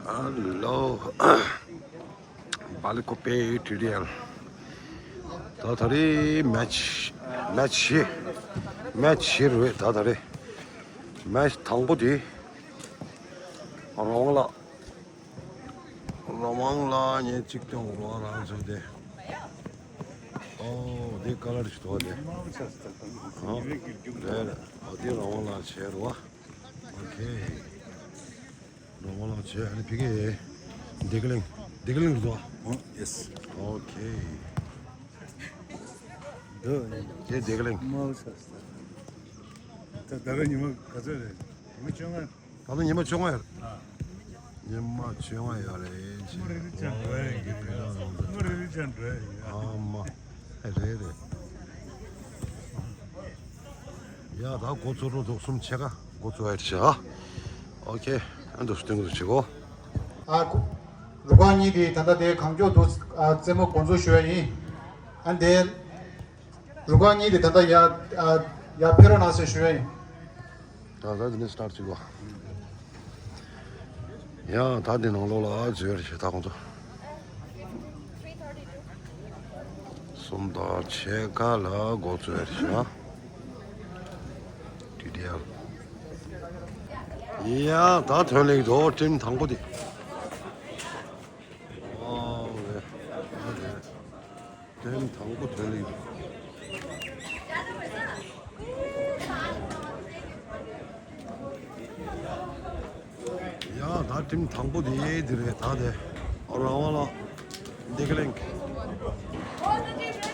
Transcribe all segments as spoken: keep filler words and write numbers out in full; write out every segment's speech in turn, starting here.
ཧ་ལོ། སྦེལ་ཀོབ་པེ་ཊི་ཌི་ཨེལ། ད་ད་རེས་མེ་ཆི་མེ་ཆི་བཞི། མེ་ཆི་བཞི་རེད་ད་ད་རེས། མེ་ཆི་དང་པོ་དེ། རང་དབང་ལགས། རང་དབང་ལགས་ཉིས་གཅིག་སྟོང་རང་ཚོ་དེ། ཨོ་དེ་ཀ་ལར་ཞིག་འདུག་དེ། ཨ་རེད་རེད། ཨོ་དེ་རང་དབང་ལགས་བྱས་རེད་བ། ཨོ་ཁེ། རང་དབང་ལགས་བྱས། ཨ་ནི་ཕ་གི་བདེ་སྐྱིད་གླིང་། བདེ་སྐྱིད་གླིང་རེད་འདུག་ཨ། ཡེ་སི། ཨོ་ཁེ། འདི་དེ་བདེ་སྐྱིད་གླིང་། མ་ས་ས། ད་ད་ལོ་ཉི་མ་ག་ཚོད་རེད། ཉི་མ་བཅོ་ལྔ། ད་ལོ་ཉི་མ་བཅོ་ལྔ་ཡོད་རེད། ཨ། ཉི་མ་བཅོ་ལྔ་ཡོད་རེད། མོ་རེ་རེ་ཅན་འགྲོ་ཡ་ཡིན། མོ་རེ་རེ་ཅན་འགྲོ་ཡ་ཡིན། ཨ་མ། ཨེ་རེད་རེད། ཡ་ད་འགོ་ཚུགས་རོགས། གསུམ་ཕྱེད་ཀ་འགོ་ཚུགས་ཡ་ཆེ་ཨ། ཨོ་ཁེ། ཨ་འདུག་སྟོན་གི་འདུག་བྱེད་གོ། ཨ་ཁུ། རུ་ཁག་གཉིས་དེ་ད་ལྟ་དེ་གང་མགྱོགས་འདུག་ཨ་རྩེད་མོ་འགོ་འཛུགས་ཞུ་ཡ་ཡིན། ཨ་འདི། རུ་ཁག་གཉིས་དེ་ད་ལྟ་ཡ་ཨ་ཡ་ཕེབས་རོགས་གནང་ཟེར་ཞུ་ཡ་ཡིན། ད་ད་དེ་ནས་སི་ཊར་ཊི་བྱེད་གོ། ཡ་ད་དེ་ནང་ལོགས་ལ་འཛུལ་ཡ་ཆེ་ད་ཁོང་ཚོ། གསུམ་དང་ཕྱེད་ཀ་ལ་འགོ་ཚུགས་ཡ་ཆེ། ཊི་ཌི་ཨེལ། ཡ་ད་ཐོན་ལེགས་འགྲོ། ཊིམ་དང་པོ་དེ། ཨོ་རེད་རེད། ཊིམ་དང་པོ་ཐོན་ལེགས་འགྲོ། ཡ་ད་ཊིམ་དང་པོ་དེ་དེ་རེད་ད་དེ། ཨོ་རང་དབང་ལགས། བདེ་སྐྱིད་གླིང་།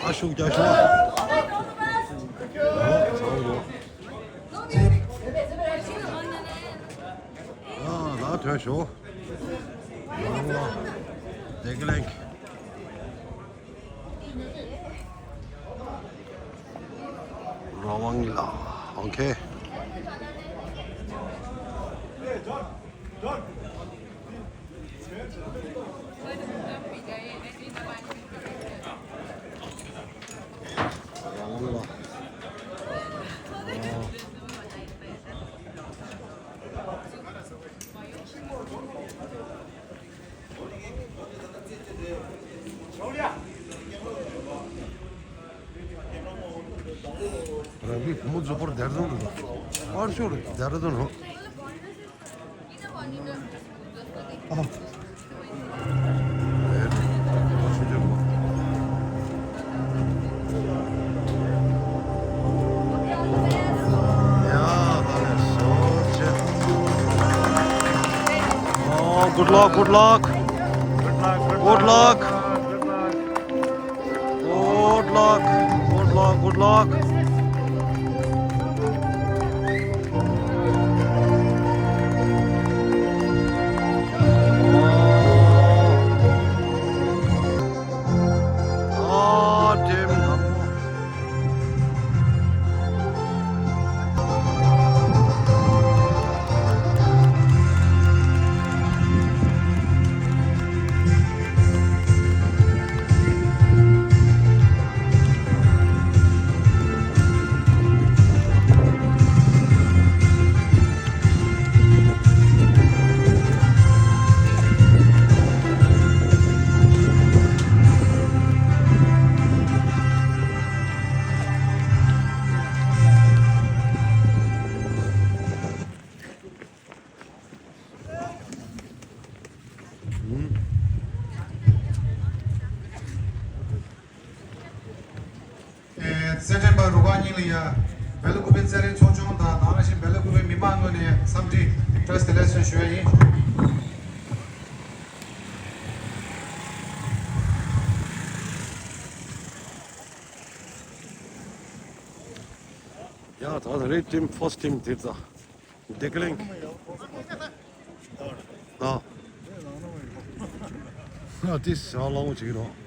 ཨ་ཤུགས་རྒྱག་ཤོག་ཨོ་ཚང་རོ། ཡ་ད་ཐོན་ཤོག་རང་དབང་ལགས། བདེ་སྐྱིད་གླིང་། རང་དབང་ལགས། ཨོ་ཁེ། རང་དབང་ལགས། ཨོ། རང་གི་བུ་མོ་གཟུགས་པོར་བདེ་རྫོང་དུ་འགྲོ། པར་ཤོར་བདེ་རྫོང་དུ་འགྲོ། ཨ། Oh, good luck, good luck. Good luck. Good luck. Good luck. Good luck. Good luck. ཨེ། རྩེད་འགྲན་པ་རུ་ཁག་གཉིས་ལ་ཡ། སྦེལ་ཀོབ་པའི་རྩེད་རིགས་ཚོགས་ཆུང་དང་དེ་ནང་བཞིན་སྦེལ་ཀོབ་པའི་མི་མང་ངོས་ནས་འཚམས་འདྲི་བཀྲ་ཤིས་བདེ་ལེགས་ཞུ་ཡ་ཡིན། ཡ་ད་ད་རེད། ཊིམ་ཕར་སི་ཊིམ་དེ་ད། བདེ་སྐྱིད་གླིང་། ཨ། ང་དེ་ཞང་ལང་བོ་བྱེད་ཀྱི་རོགས།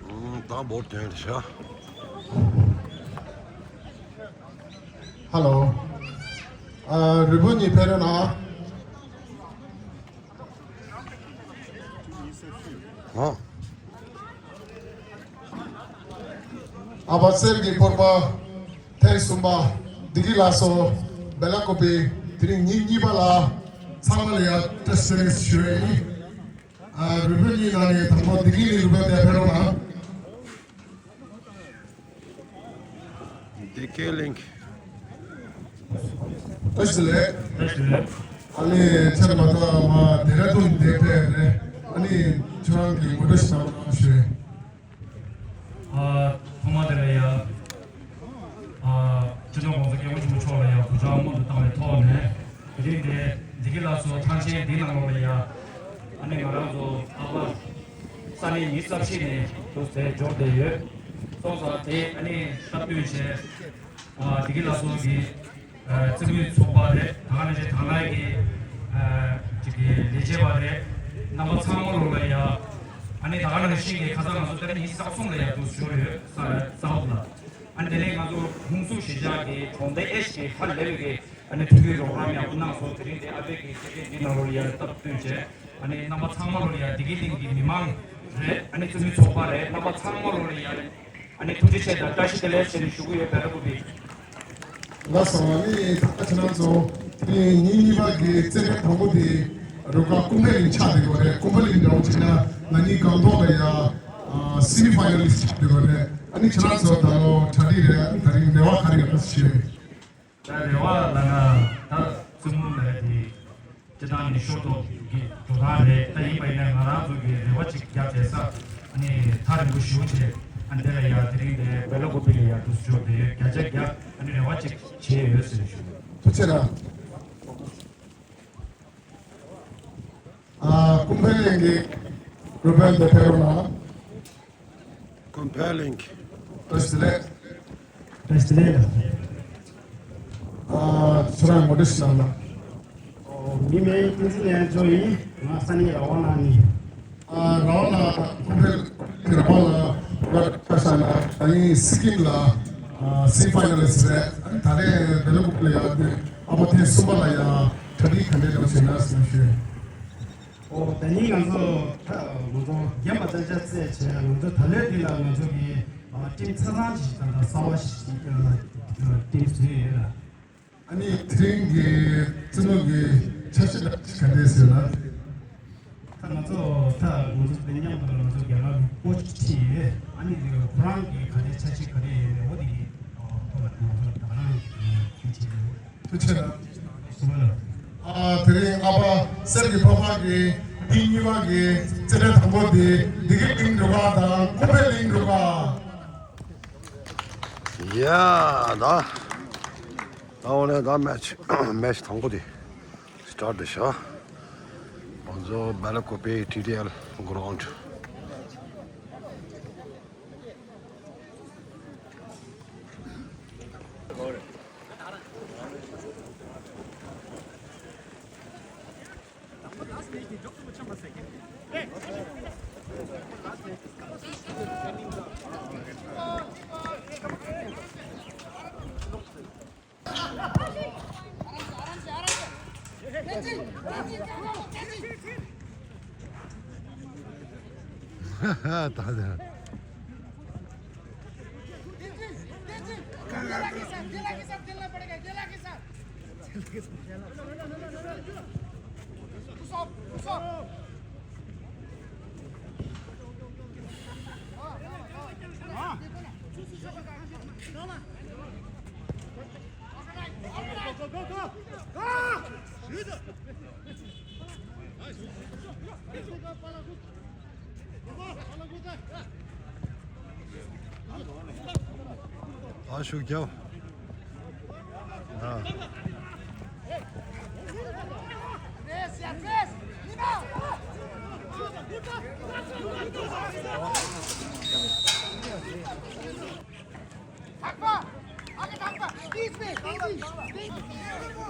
ཨུམ། ད་འབོར་དོན་རེད་ཤག་ཧ་ལོ། ཨ། རུས་པོ་གཉིས་ཕེབས་རོགས་གནང་། ཨ། ཨ་ཕ་གསེར་གྱི་ཕོར་པ་ཐེངས་གསུམ་པ་བདེ་སྐྱིད་ལགས་སོ། སྦེ་ལ་ཀོ་པི་དེ་རིང་ཉིན་གཉིས་པ་ལ་ཚང་མ་ལ་ཡ་བཀྲ་ཤིས་བདེ་ལེགས་ཞུ་ཡ་ཡིན། ཨ་རུ་བོད་གཉིས་ནང་ནས་དང་པོ་བདེ་སྐྱིད་ནས་རུ་བོད་དེ་ཕེབས་རོགས་གནང་། བདེ་སྐྱིད་གླིང་། བཀྲ་ཤིས་བདེ་ལེགས། བཀྲ་ཤིས་བདེ་ལེགས། ཨ་ནི་ཁྱེད་མ་ཐག་མ་དེ་ར་དུང་བདེ་པས་རེད། ཨ་ནི་ཁྱོད་རང་གི་ངོ་སྤྲོད་ཞིག་གནང་རོགས་གནང་ཞུ། ཨ། ཐོག་མ་དེ་ལ་ཡ། ཨ། སྤྱི་ནོར་༸གོང་ས་༸སྐྱབས་མགོན་ཆེན་པོ་མཆོག་ལ་ཡ་གུས་ཕྱག་སྔོན་དུ་བཏང་བའི་ཐོག་ནས། དེ་རིང་འདི་བདེ་སྐྱིད་ལགས་སོ་ཐང་ཆེན་འདི་ནང་ལོགས་ལ་ཡ། ཨ་ནི་ང་རང་ཚོ་ཨ་ཕ་ས་གནས་ཉི་ཤུ་རྩ་བཞི་ནས་འདུག་སེ་འབྱོར་བསྡད་ཡོད། སོང་ཙང་དེ་ཨ་ནི་སྟབས་བསྟུན་བྱས། ཨ། བདེ་སྐྱིད་ལགས་སོ་གི། ཨ། རྩེད་མོའི་ཚོགས་པ་རེད། ད་ག་ནང་བཞིན་དང་བླངས་ཀྱི། ཨ། ཅིག་གི་ལས་བྱེད་པ་རེད། རྣམ་པ་ཚང་མ་ལོ་ལ་ཡ། ཨ་ནི་ད་ག་ནང་བཞིན་གྱི་ཁ་སང་ང་ཚོ་ཏེ་ཉི་ཤུ་རྩ་གསུམ་ལ་ཡ་འདུག་ཞུ་རེད། ས་རྩ་བ་ལ། ཨ་ནི་དེ་ནས་ང་ཚོ་ཧུན་སུར་གཞིས་ཆགས་ཀྱི་གྲོང་སྡེ་ཨེ་ཤི་ཧ་ལས་པའི་གི་ཨ་ནི་ཕྲུ་གུའི་རོགས་རམ་ཡག་པོ་གནང་སོང་། དེ་རིང་དེ་ཨ་ཕས་ཀྱི་སྐད་ཆ་འདི་ནང་ལོ་ལ་ཡ་སྟབས་བསྟུན་བྱས། ཨ་ནི་རྣམ་པ་ཚང་མ་ལོ་ལ་ཡ་བདེ་སྐྱིད་གླིང་གི་མི་མང་རེད། ཨ་ནི་རྩེད་མོའི་ཚོགས་པ་རེད། རྣམ་པ་ཚང་མ་ལོ་ལ་ཡ། ཨ་ནི་ཐུགས་རྗེ་ཆེ་དང་བཀྲ་ཤིས་བདེ་ལེགས་ཞེས་ནས་ཞུ་གི་ཡོད། བེ་ར་ཀུ་པི། ལགས་སོ། ཨ་ནི་ད་ཁྱེད་རང་ཚོ་དེ་རིང་ཉིན་གཉིས་པ་གི་རྩེད་འགྲན་དང་པོ་དེ་རུ་ཁག་ཀུན་ཕན་གླིང་ཆགས་བསྡད་ཡོད་རེད། ཀུན་ཕན་གླིང་འདྲ་བོ་བྱས་ན་ང་གཉིས་སྒང་ཏོག་ལ་ཡ་སི་མི་ཕའི་ནལ་ལིསི་ཊི་ཆགས་བསྡད་ཡོད་རེད། ཨ་ནི་ཁྱེད་རང་ཚོ་ད་ལོ་གྲ་སྒྲིག་རེད། ཨ་ནི་ད་རིང་རེ་བ་ག་རེ་ཡོད་པ་ཞུ། ད་རེ་བ་ལབ་ན་ད་རྩེད་མོ་ལབ་ཡ་དེ་སྤྱིར་བཏང་ནས་ཤོར་ཐོག་གི་འགྲོ་སྟངས་རེད། ད་ཡིན་པ་ཡིན་ན་ང་རང་ཚོ་གི་རེ་བ་ཅིག་རྒྱབ་བསྡད་ས། ཨ་ནི་ཐག་རིང་པོ་ཞེ་པོ་བྱས། ཨ་ནི་དེ་ལ་ཡ་དེ་རིང་དེ་བེ་ལ་ཀོ་པི་ལ་ཡ་འདུག་སེ་འབྱོར་བསྡད་ཡོད། བརྒྱ་ཆ་བརྒྱ་ཨ་ནི་རེ་བ་ཅིག་བྱས་ཡོད་ཟེར་ཞུ། ཐུགས་རྗེ་གནང་། ཨ། ཀུན་ཕན་གླིང་གི་རུ་དཔོན་དེ་ཕེབས་རོགས་གནང་། ཀུན་ཕན་གླིང་གི། བཀྲ་ཤིས་བདེ་ལེགས། བཀྲ་ཤིས་བདེ་ལེགས། ཨ། ཁྱེད་རང་ངོ་སྤྲོད་ཞིག་གནང་ན། ཨོ། མིང་ངའི་བསྟན་འཛིན་ལྷ་སྒྲོན་ཡིན། ང་ས་གནས་ར་ཝ་ན་ནས། ཨ། ར་ཝ་ན་ཀུན་ཕན་གྱི་ར་ཝ་ན་ལ་ཁ་ཤ་ན་ཨ་ཡིན་སི་ཀིམ་ལ། ཨ། སི་མི་ཕའི་ནལ་ལིསི་ཊི་རེད། ཨ་ནི་ད་རེས་བེ་ལ་ཀོ་པི་ལ་ཡ་དེ་ཨ་ཕ་ཐེངས་གསུམ་པ་ལ་ཡ་གྲ་སྒྲིག་ག་འདྲས་འདྲ་བོ་བྱས་ན་ཟེར་ཞུ། ཨོ། ད་ནི་ང་ཚོ་ད་ང་ཚོ་རྒན་པ་ཙང་ཅག་རྩེད་བྱས། ང་ཚོ་ད་ལོའི་དུས་ལ་ང་ཚོ་གི་ཨ་ཊིམ་ཆ་ཚང་ཞིག་དང་ད་གསར་པ་ཞིག་ཨ་ཊིམ་བཟོས་ཡོད་ལ། ཨ་ནི་དེ་རིང་གི་རྩེད་མོ་གི་འཆར་གཞི་ལ་ག་འདྲས་ཟེར་ན། ད་ང་ཚོ་ད་ང་ཚོ་དེ་མཉམ་དུ་ང་ཚོ་རྒན་ལགས་ཀྱི་ཀོ་ཆི་ཁྲིད་ཡོད། ཨ་ནི་ཁོ་རང་གི་ག་འདྲས་འཆར་གཞི་ག་འདྲས་ཡོད་མེད་འོ་དེ་གི་ཐོག་ལ་ང་ཚོ་ད་རང་གི་ཁྲིད་བྱས་ཡོད། ཐུགས་རྗེ་གནང་། ཨ། དེ་རིང་ཨ་ཕ་གསེར་གྱི་ཕོར་པ་གི་ཐེངས་གཉིས་པ་གི་རྩེད་འགྲན་དང་པོ་དེ་བདེ་སྐྱིད་གླིང་རུ་ཁག་དང་ཀུན་ཕན་གླིང་རུ་ཁག་ཡ་ད། ད་འོ་ན་ད་མེ་ཆི་མེ་ཆི་དང་པོ་དེ་སི་ཊར་ཊི་བྱས། ང་ཚོ་བེ་ལ་ཀོ་པི་ཊི་ཌི་ཨེལ་གྷི་རའུན་ཌི། ད་ད། ཨ་ཤུགས་རྒྱབ། ཨ།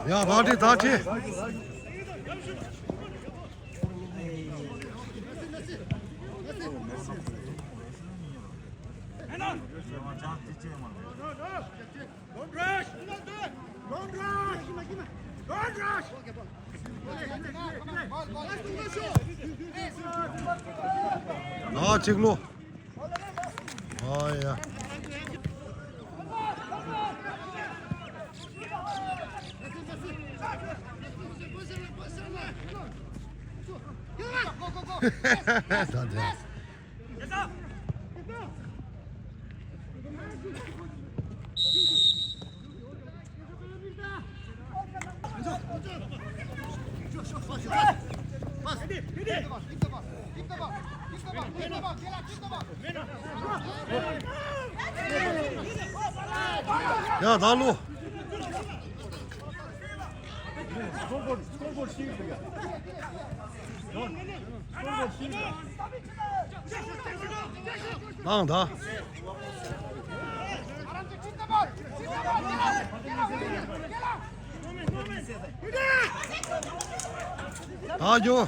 ཡ། བག་ཁྲིད་བག་ཁྲིད། Don't rush! Don't rush! Don't rush! ཨ་གཅིག་ལོ། ཨ་ཡ། ད་དེ། ཡ་ད་ལོ། ལངས་ད། ད་རྒྱུ།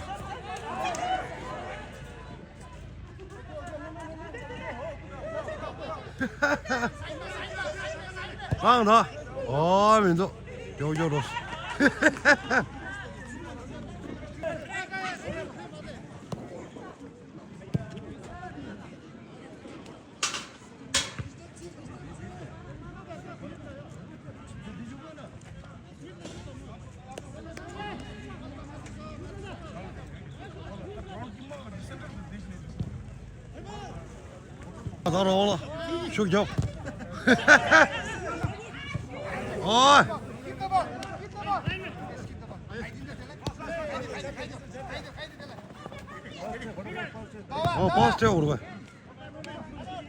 ལངས་ད། ཨོ་མི་འདུག་མགྱོགས་མགྱོགས་འགྲོ། ད་རང་ལ་ཤུགས་རྒྱབ། ཨོ། ཨོ་པཱས་སྤྲད་འོར་བས།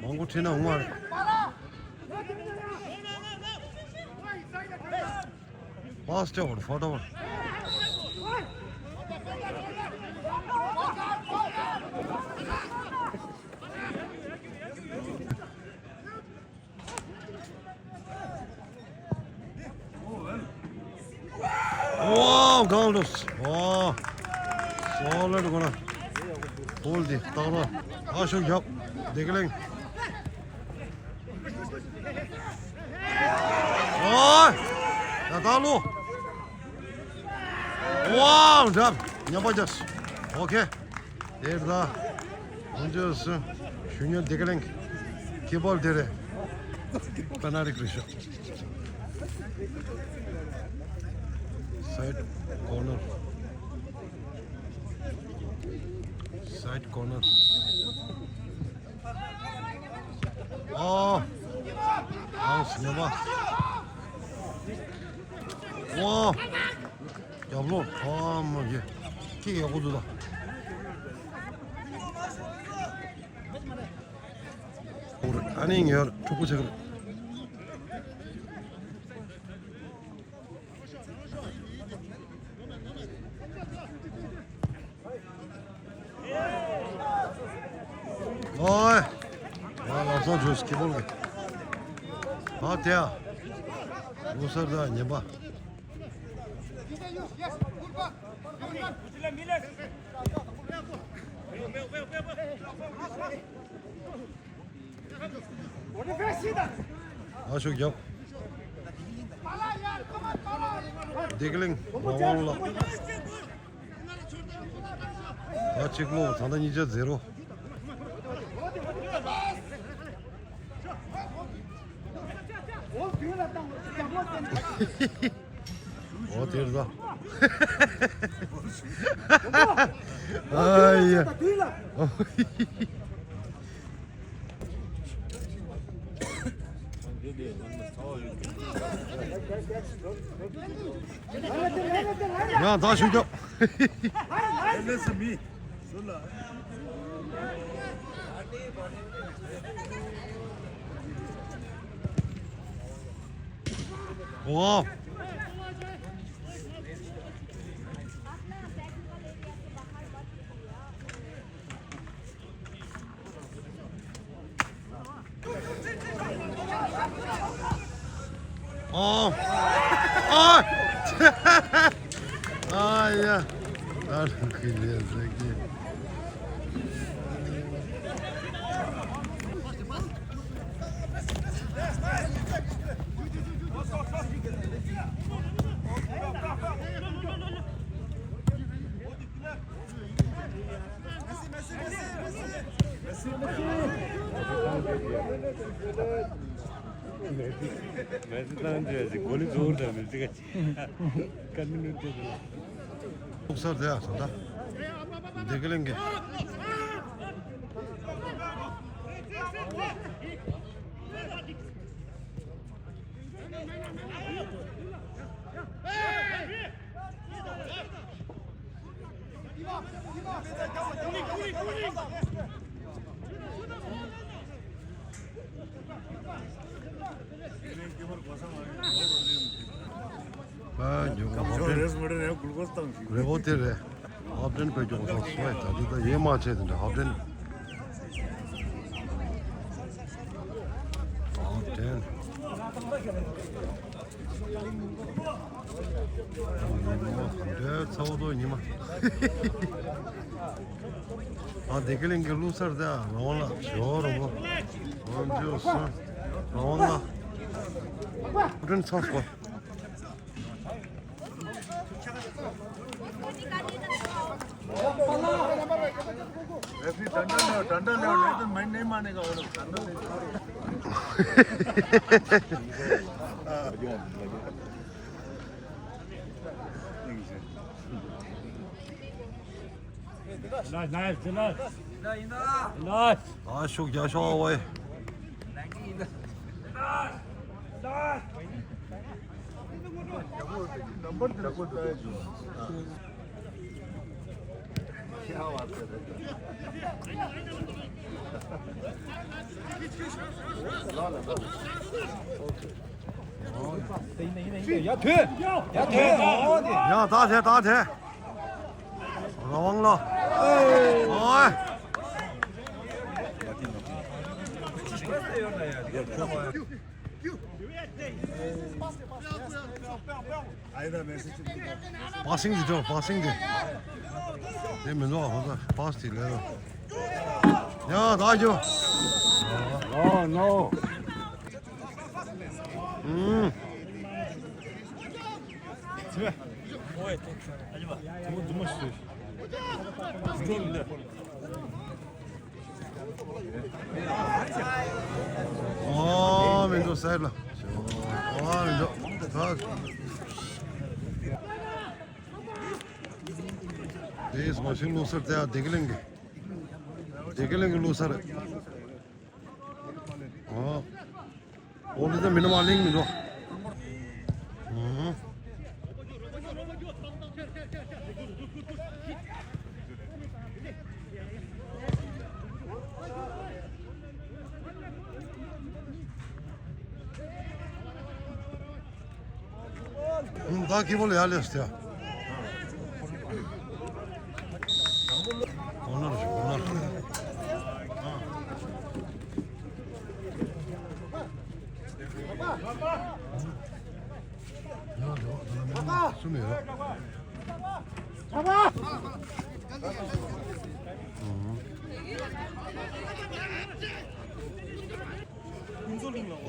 མང་པོ་ཁྲིད་ན་འོང་བ་རེད། པཱས་སྤྲད་འོར་ཧྥོ་ཊོ་བར། ཝའོ་གང་ལོས། ཝའོ། སོ་ལེ་ཌི་གོ་ན། ཧོལ་ཌི་སྟག་ར། ཨ་ཤུགས་རྒྱབ། བདེ་གི་ལེང་། ཨོ། ད་ད་ལོ། ཝའོ་འདྲ། ཉམས་པ་རྒྱབ། ཨོ་ཁེ། དེར་ད། ཁོང་ཚོས་སུ། ཞུ་ཉན་དེ་ག་ལེང་། ཁེ་པར་དེ་རེད། པ་ན་རིག་རེད་ཤག་སའིཌ་ཀོར་ནར། སའིཌ་ཀོར་ནར། ཨོ། ཨོ་སི་ཉོ་མ། ཨོ། རྒྱབ་ལོགས་ཕ་མ་གི་ཁྱི་ཡག་པོ་འདུག་ད། ཨ་ནི་ངའི་ཕྲུ་གུ་ཆེ་གི་རེད། ཨོའི། ང་ལམ་སང་བྱོས་སྐྱིད་པོ་ལ། ཨ་དེ་ཨ། ལོ་སར་དང་ཉན་པ། ཨ་ཤུགས་རྒྱབ། བདེ་གླིང་རང་དབང་ལགས། ཨ་གཅིག་ལོ་ད་ལྟ་གཉིས་ཆ་ཛེ་རོ། ཨོ་དེར་ད། ཨ་ཡ། ཡང་ད་ཞུ་རྒྱབ། ཨོ། ཨོ། ཨ། ཨ་ཡ། ཨ་རུ་ཁི་ལི་ཟེར་གི། མེ་སི་ཏང་ཅེས་སི་གོ་ལི་ཛོར་དང་མེ་སི་ཀ་ཅི་ཀ་ནི་ནུ་ཏེ་ལ། ལུག་སར་དེ་ཨ་སོ་ད། བདེ་སྐྱིད་གླིང་གི། ཨ་ཉོ་ག་ཧོབ་ཏེན་རེས་མི་རེ་རེ་གུལ་ཀོས་བཏང་ཞིག་རེ་བོ་དེ་རེད། ཧོབ་ཏེན་པའི་ཀྱོག་ཐོག་སོང་བས་ད་དུ་ད་ཡེ་མ་ཆེ་དེ་འདྲ་ཧོབ་ཏེན། ཧོབ་ཏེན། འདྲའི་ཚ་བོ་ཏོ་ཉི་མ། ཨ་བདེ་སྐྱིད་གླིང་གི་བླུག་སར་དེ་རང་དབང་ལགས་ཞོ་རོ་མོ། རང་ཇོ་སོ། རང་དབང་ལགས། ཀྲིན་ཚང་སོ། रेफरी डंडा ले, डंडा ले, नहीं तो मैं नहीं मानेगा वो लोग, डंडा ले। Nice, nice, nice. Nice. ཨ་ཤུགས་རྒྱག་ཤོག་ཝེ། नंबर तेरे को तो है जो। क्या बात है। ཡ་ཐོན། ཡ་ཐོན། ཡ་ད་ཐེ་ད་ཐེ། རང་དབང་ལགས། ཨོའི། པ་སིང་འདི་འགྲོ་པ་སིང་འདི། དེ་མི་འདུག་ཧོ་ད་པ་སི་དེ་ལས་རོ། ཡ་ད་རྒྱོ། ཨོ་ནོ། ཨུམ། ཨོ་མི་འདུག་སའི་ལ། ཨོ་མི་འདུག་ད། དེས་མ་ཤིང་བླུག་སར་དེ་ཡང་བདེ་སྐྱིད་གླིང་གི། བདེ་སྐྱིད་གླིང་གི་བླུག་སར། ཨོ། ཨོ་ལི་ད་མི་ན་མ་གླིང་མི་འགྲོ། ཨུམ། ད་ཁི་བོ་ལ་ཡ་ལེ་སྟེ། གོ་ནར་ཞུ་གོ་ནར། སུ་མེད་ར།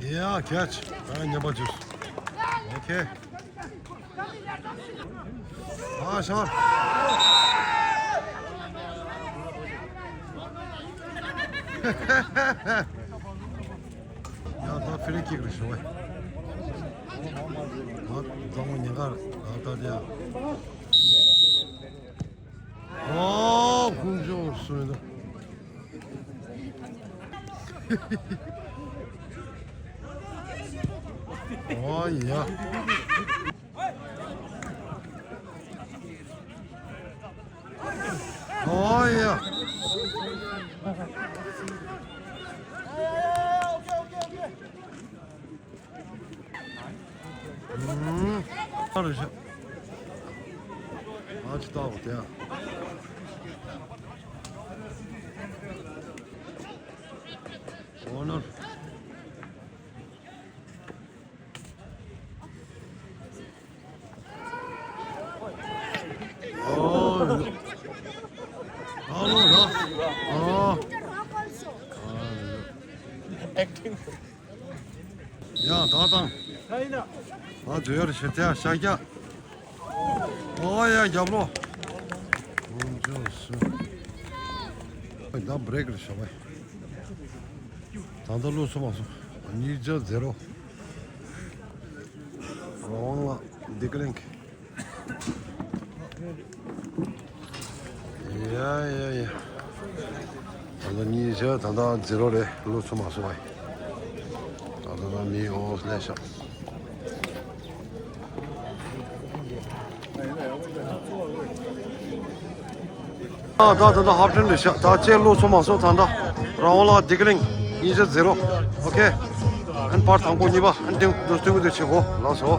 Yeah, catch. ཨ་ཉམས་པ་ཇུས། Okay. ཨ་ཤར། ཡ་ད་ཕི་རི་ཀིག་རེད་ཤོག་ཨེ། ང་གཙང་མོ་ཉེན་ཁ་ད་ད་དེ་ཡ། ཨོ་ཁུངས་ཅོག་སུ་ཡིན་ད། ཨོ་ཡ། ཨོ་ཡ། ཨ་རེ་ཤ། ཨ་ཅི་ཏའོ་ཏེ་ཨ། ཨོ་ནོ། ཨ་ལོ་ར། ཨ། ཨེག་ཊིང་། ཡ་ད་དང་། ད་འདོད་ཡར་ཞི་ཏེ་ཤ་རྒྱ། ཨོ་ཡ་རྒྱབ་ལོ། ཨོ་ཇོ་སུ། ད་བྷི་རེག་རེ་ཤོག་བས། ད་ལྟ་ལོ་སུ་མ་སོང་། གཉིས་བརྒྱ་ཟེ་རོ། རང་དབང་ལ་བདེ་སྐྱིད་གླིང་གི། ཡ། གཉིས་བྱས་ད་ལྟ་ཛི་རོ་རེད། བླུགས་ཚར་མ་སོང་བས། ད་ལྟ་ད་མི་འོ་ལས་ཤག་ཨ་ད་ད་ད་ཧབ་ཊེན་རེད་ཤག་ད་ཅེ་བླུགས་ཚར་མ་སོང་། ད་ད་རང་དབང་ལགས་བདེ་སྐྱིད་གླིང་གཉིས་བྱས་ཛི་རོ། ཨོ་ཁེ། ཨན་པར་དང་པོ་གཉིས་པ་ཨན་ཏིང་དུ་སྟོན་གི་འདུག་ཆེ་གོ་ལགས་སོ།